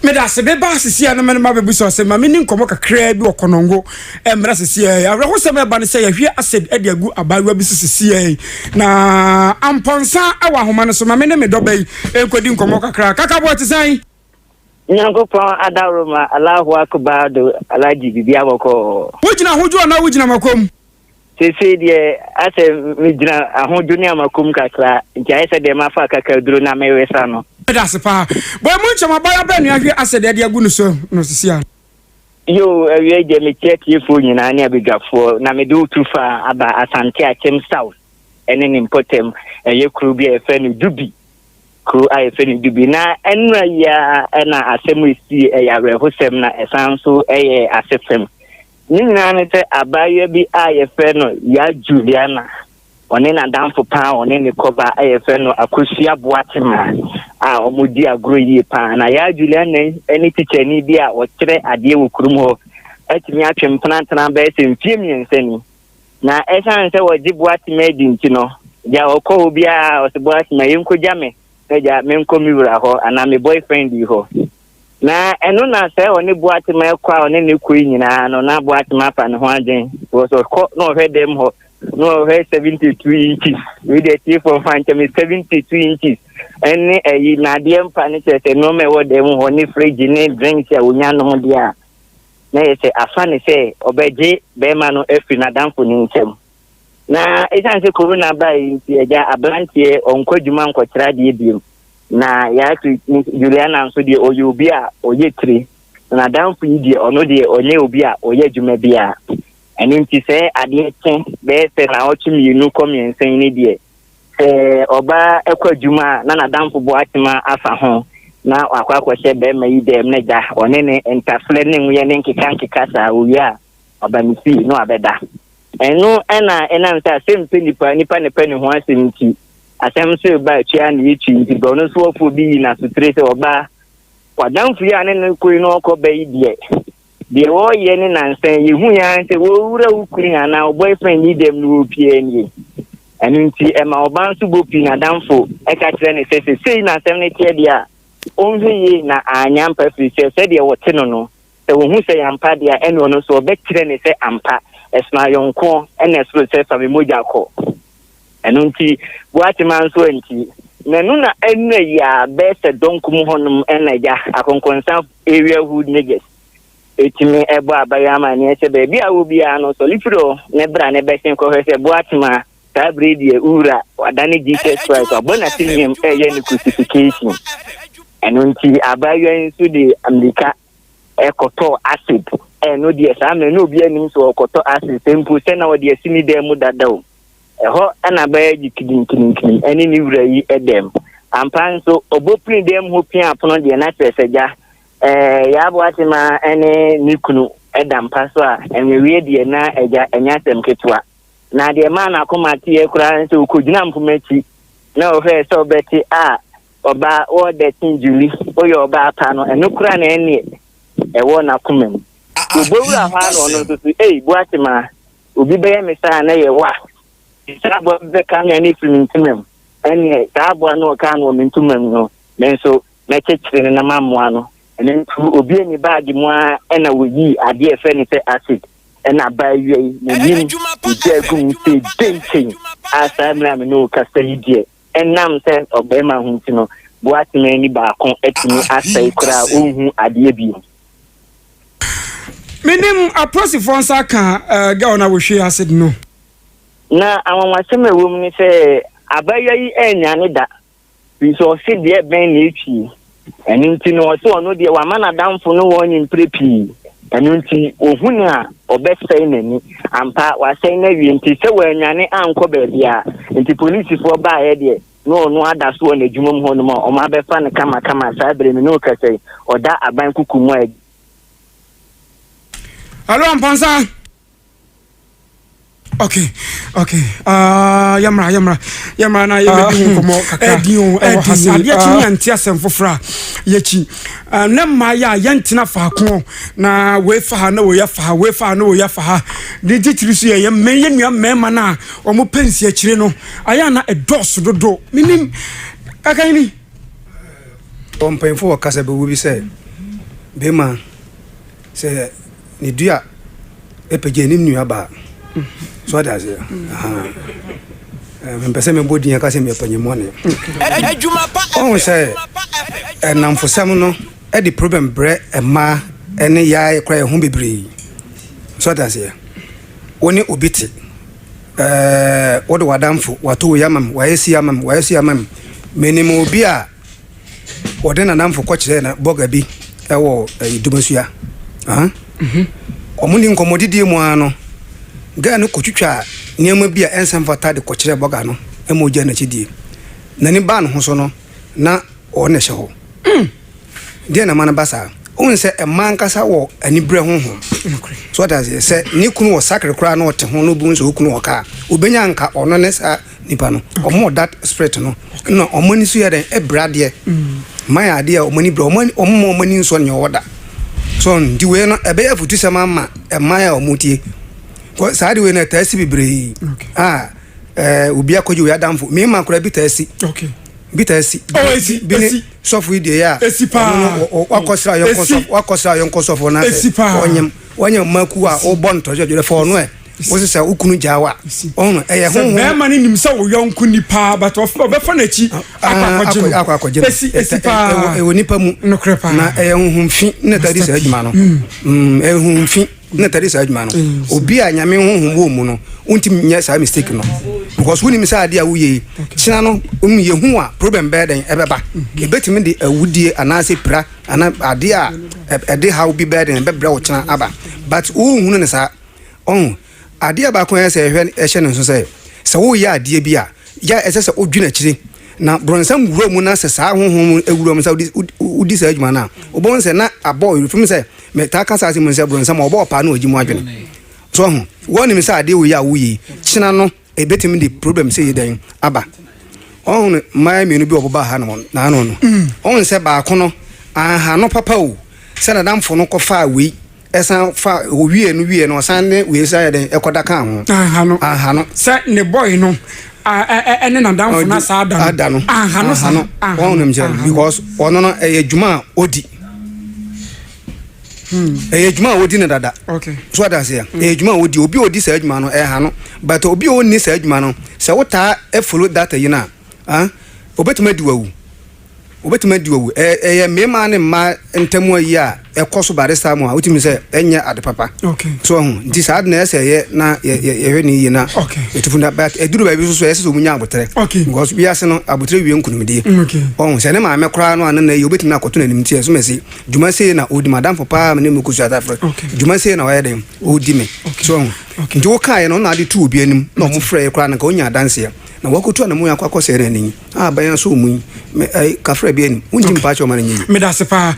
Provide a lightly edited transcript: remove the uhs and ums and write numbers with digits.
Meda ase meba sisi a na mene ma bɛbusa sɛ ma meni nkɔmmɔ kakraa bi wɔ Kɔnɔngo mmra sisi a awerɛhosɛm ɛba ne sɛ yɛhwie acid de agu abaayewa bi so sisi a na ampɔnsa wɔ ahoma no so ma me ne me dɔba yi nkɔdi nkɔmmɔ kakra. Kakaboɔ te sɛn? Nyankopɔn adaworoma, Allahu Akbar do Alhaji biribi abɔkɔɔ. Wogyina ahodwo anaa wogyina makom? Seesei deɛ asɛ megyina ahodwo ne amakom kakra, nti ayɛ sɛ deɛ mafa kakaduro na meresa no. Meda ase paa. Bɔ emu nkyɛm abaayewa bɛn na yɛahwie acid de agu no so no sisi a? Yoo, awiei deɛ mekyia atiefoɔ nyinaa ne abadwafoɔ, na mede wo tu fa aba Asante Akyem South ne ne mpɔtam, ɛyɛ kuro bi a yɛfrɛ no Dubi. Kuro a yɛfrɛ no Dubi. Na nnora yi ara na asɛm a ɛsii ɛyɛ awerɛhosɛm na ɛsan nso yɛ asefem. Ne nyinaa ne sɛ abaayewa bi a yɛfrɛ no Yaa Juliana, ɔne n'adamfo paa ɔne ne kɔba a yɛfrɛ no Akosua Boatema a wɔdi agorɔ yie paa. Na Yaa Juliana yi ne tikyani bi a ɔkyerɛ adeɛ wɔ kurom hɔ atumi atwe mpena atena bɛyɛ sɛ mfeɛ mmiɛnsa ni. Na ɛsiane sɛ wɔgye Boatema adi nti no, gya ɔkɔ hɔ biara ɔsɛ Boatema yɛnkɔgya me na gya menkɔ me wura hɔ anaa me boyfriend yi hɔ. Na ɛno na sɛ ɔne Boatema kɔ a ɔne ne kɔ yi nyinaa no na Boatema afa ne ho adwen because ɔkɔ na ɔhwɛ dɛm hɔ na ɔhwɛ 72 inches wei deɛ tiefoɔ mfa nkyɛ me 72 inches ɛne ɛyi nadeɛ mpa ne kyerɛ sɛ nneɛma ɛwɔ dɛm hɔ ne fridge ne drinks a wonya nom deɛ a na yɛ sɛ afa ne sɛ ɔbɛgye bɛrima no afiri n'adamfo no nsam. Na ɛsiane sɛ corona bae nti, agya aberanteɛ ɔnkɔ adwuma nkɔkyerɛ adeɛ biom. Na yɛato Juliana nso deɛ ɔyɛ obi a ɔyɛ tire. Na n'adamfo yi deɛ ɔno deɛ ɔnyɛ obi a ɔyɛ adwuma biara. Ɛno nti sɛ adeɛ kye bɛyɛ sɛ naawɔtwe mmienu kɔ mmiɛnsa yi ne deɛ, Sɛ ɔbaa kɔ adwuma a, na n'adamfo boatema afa ho na wakɔ akɔhyɛ barima yi dɛm na gya ɔne ne ntafrɛ ne nweɛ ne nkeka nkeka saa. Owie a, ɔba ne fie na wabɛda. Ɛno na ɛnam sɛ asɛm pɛ nipa, nipa na ɛpɛ ne ho asɛm nti, asɛm nso reba atua na yɛtwi nti, berɛ ɔno nso ɔfoɔ bi yi n'asotire sɛ ɔbaa, w'adamfo yi a ne no kɔ yi na ɔkɔ ba yi deɛ, Deɛ wɔreyɛ ne nansa yi, yɛhu yɛn ara sɛ wɔrewura wo kunu anaa wo boyfriend yi dɛm no wɔrepia nie. Ɛno nti ɛma ɔbaa nso bɔ pii n'adamfo ɛka kyerɛ ne sɛ sɛ sei na asɛm no teɛ deɛ a ɔnhwɛ yie na anyɛ ampa firi sɛ sɛdeɛ wɔte no no sɛ wɔhu sɛ yɛ ampa deɛ a ɛne ɔno nso ɔbɛkyerɛ ne sɛ ampa ɛsono ayɔnkoɔ ɛna ɛsoro sɛ fa me mogya kɔ. Ɛno nti Boatema nso anti. Na ɛno na ɛnura yi a bɛyɛ sɛ dɔnko mu hɔnom ɛna agya akɔnkɔnsa area hood niggas ɛtumi ɛbɔ abayɛ amanneɛ sɛ baabi a wɔ biara no sɔre firi hɔ na bra na bɛsen kɔhwɛ sɛ Boatema saa bere deɛ wura wadane Jesus Christ wabɔ n'asɛnnuam ɛyɛ no crucifixion. Ɛno nti abayewa yi nso de mmirika ɛkɔtɔɔ acid. Ɛno deɛ saa mmerɛ na obi anim sɛ ɔkɔtɔ acid sɛ mpo sɛ na ɔde asi ne dan mu dada o. Ɛhɔ na bɛyɛ gye kirimkirimkirim ɛne ne wura yi dɛm. Ampa nso ɔbɔ pini dɛm hɔ pia apono deɛ na kyerɛ sɛ gya ɛɛ Yaa Boatema ɛne ne kunu ɛda mpa so a ɛnweweɛ deɛ na agya ɛnyɛ asɛm ketewa. Na deɛ ɛmaa n'akoma teɛ koraa ne sɛ ɔkɔgyina mpoma akyi na ɔhwɛɛ sɛ ɔbɛte a ɔbaa wɔɔdɛ sen Julie woyɛ ɔbaa pa no ɛno koraa na ɛneɛ ɛwɔ n'akoma mu. Ɔbɔwura hɔ ara na ɔno nso so ei Boatema Obi bɛyɛ me saa a na ɛyɛ wa. Saa aboa bi bɛka me a na ɛfiri me ntoma mu. Ɛnneɛ saa aboa no a ɔkaa no wɔ me ntoma mu no, me nso mɛkyekyere no na mamoa no. Ɛno nti obiee ne baage mu ara na wɔyii adeɛ a yɛfrɛ no sɛ acid na abaayewa yi n'anim ogya agu mu sɛ denten a saa mmerɛ a me ne wo kasa yi deɛ ɛnam sɛ ɔbarima ho nti no Boatema ani baako atumi asɛe koraa a ɔnhu adeɛ bio. Menim apolisifoɔ nsa aka eh, girl na wɔhwie acid no. Na anwanwasɛm a ɛwɔ mu ne sɛ abaayewa yi annwane da, firi sɛ ɔse deɛ bɛn na ɛtwie. Ɛno nti no ɔse ɔno deɛ wama n'adamfo no wɔn mprɛ pii, ɛno nti ɔhu no a ɔbɛsɛe n'ani. Ampa wasɛe no awie nti sɛ wannwane ankɔ baabiara nti polisifoɔ baeɛ deɛ na ɔno ada so wɔ n'adwuma mu hɔnom a wɔabɛfa no kamakama saa berɛ me ne wo kasa yi ɔda aban kuku mu a Hello Amponsa. Okay, okay. Uh, yɛmmra yɛmmra yɛmmra na yɛbɛdi ho nkɔmmɔ kakra ɛdi o ɛwɔ ha se adeɛ kyi ne yɛnte asɛm foforɔ a yɛkyi uh, ne mmaa yɛ a yɛntena faako na wei fa ha na wei afa ha wei fa ha na wei afa ha ne titiri so yɛ yɛ mmɛn yɛ nua mmarima no a wɔn pɛ nsiakyire no ayɛ ana ɛdɔɔso dodo menim ɛkan ni. Mpanyimfo wɔ kasa bewu bi sɛ, Bɛrima sɛ ne dua pagya ne nua baa. So ate aseɛ? Mempɛ sɛ mebɔ din aka sɛ meyɛ panyimɔne. Ɔhu sɛ nnamfosɛm no de problem brɛ mmaa ne yɛa kora yɛn ho bebree. So ate aseɛ? Wo ne obi te, wode w'adamfo wato wei ama me, wayɛ si ama me, wayɛ si ama me. Menim obi a wɔde n'adamfo kɔkyerɛɛ na bɔga bi wɔ ɛyi Dumasua. Wɔn ni nkɔmmɔdidie mu ara no, girl no kɔtwitwaa nneɛma bi a ɛnsɛ mfata de kɔkyerɛɛ bɔga no ma ɔgyaa n'akyi die. N'ani baa ne ho so no, na ɔno na ɛhyɛ hɔ. Deɛ na ɛma no ba saa? Wohu sɛ mmaa ankasa wɔ aniberɛ honhom. So wate aseɛ? Sɛ ne kunu wɔ sakre koraa na ɔte ho na obi hu sɛ okunu wɔ kaa, obenya nka ɔno ne saa nipa no. Ɔmo wɔ that spirit no. Na ɔmo ani so yɛ dɛn? Ɛbrɛ adeɛ. Mmaa yɛ adeɛ a ɔmo ani brɛ. Ɔmo ɔmo mma ɔmo ani nsɔ nea ɔwɔ da. So nti wei no ɛbɛyɛ afutusɛm ama mmaa a ɔmo tie. Kɔ saa de wei no ɛtaa si bebree. A ɛɛ obi akɔgye wei adamfo. Mmarima koraa bi taa si. Okay. Bi taa si. Oh, esi, bi ne esi. sɔfo yi deɛ yɛ a. Esi paa. Ɔno no wakɔsra yɔnko Esi. sɔfo wakɔsra yɔnko sɔfo na Esi sɛ paa. ɔnyem wanya mma kuo a wobɔ ntɔhwɛ dwerɛ fɔ ɔno ɛ wose sɛ wo kunu gyaa wo a ɔno ɛyɛ Sɛ honhom bɛrima no nim sɛ wo yɔnko ni paa but ɔbɛfa n'akyi akɔ akɔgye no. akɔ akɔgye no. Esi, esi paa. Ɛwɔ nipa mu. Nokorɛ paa. Na ɛyɛ honhom fi na ɛtaa di saa adwuma no. Ɛyɛ honhom fi na ɛtaa di saa adwuma no. Obi a Nyame honhom wɔ mu no, wontumi nyɛ saa mistake no. Because wonim sɛ adeɛ a woyɛ yi, kyena no, yɛhu a problem bɛyɛ dɛn ɛbɛba. Ɛbɛtumi de awudie anaasɛ pira anaa adeɛ a ɛde haw bi bɛyɛ dɛn ɛbɛbrɛ wo kyena aba. But wonhunu no saa. Ɔho, adeɛ baako a ɛyɛ sɛ yɛhwɛ hyɛ no nso sɛ, sɛ woreyɛ adeɛ bi a, yɛ a ɛsɛ sɛ wodwene akyire. Na bronsam wura mu na sɛ saa honhom no wura mu sɛ wodi wodi saa adwuma no a, wobɛhu sɛ na abɔ ɔyerefim sɛ, metaa ka saa asɛm yi sɛ bronsam ɔbɔ ɔpaa na ɔgye mu adwene. So ɔho, wɔnim sɛ adeɛ wei a woyɛ yi, kyena no ɛbɛtumi de problem sɛ yi dɛn aba. Ɔho no, mmaa mmienu bi wɔbobaa ha no naano no, ɔho sɛ baako no, anha no papa o, sɛ nadamfo no kɔfaa wei ɛsan fa owie no wie no ɔsan ne wei san yɛ dɛn ɛkɔda ka ho. Anha no. Anha no. Sɛ ne boy no ɛne n'adamfo no saa da no. Ada no. Anha no saa. Anha no. Wɔn nim kyerɛ no because ɔno no ɛyɛ adwuma a odi. Ɛyɛ adwuma a odi no dada. Okay. So ɔda aseɛ. Ɛyɛ adwuma a odi. Obi a odi saa adwuma no ɛha no but obi a onni saa adwuma no sɛ wotaa follow data yi no a ah obetumi adi wawu. Wobɛtumi adi owu. Ɛyɛ mmarima ne mmaa ntam ayi a ɛkɔ so barista mu a wotumi sɛ ɛnyɛ ade papa. Okay. So ɔho nti saa de na ɛsɛ ɛyɛ na yɛhwɛ ne yie na ɛtufu na but ɛduru baabi nso so ɛsɛ sɛ wɔn nya abotrɛ. Okay. Because wiase no abotrɛ wie nkunimdie. Okay. Ɔho sɛ ne maame koraa no a ne na yi obɛtumi akɔto n'anim ti ɛso mɛsi dwuma sei na ɔdi madamfo paa me ne mu kɔsu atafere. Okay. Dwuma sei na ɔyɛ den ɔdi me. Okay. So ɔho Okay. nti wokaeɛ no na ade tu obi anim na ɔmo frɛ yɛ koraa na nka ɔnya adanseɛ na wakɔtu anamu akɔ akɔsɛe n'ani. A bɛn aso mu yi, me ɛyi kafra bi anim. Wonti mpa kyɛw ma no nyɛ yi. Medase paa.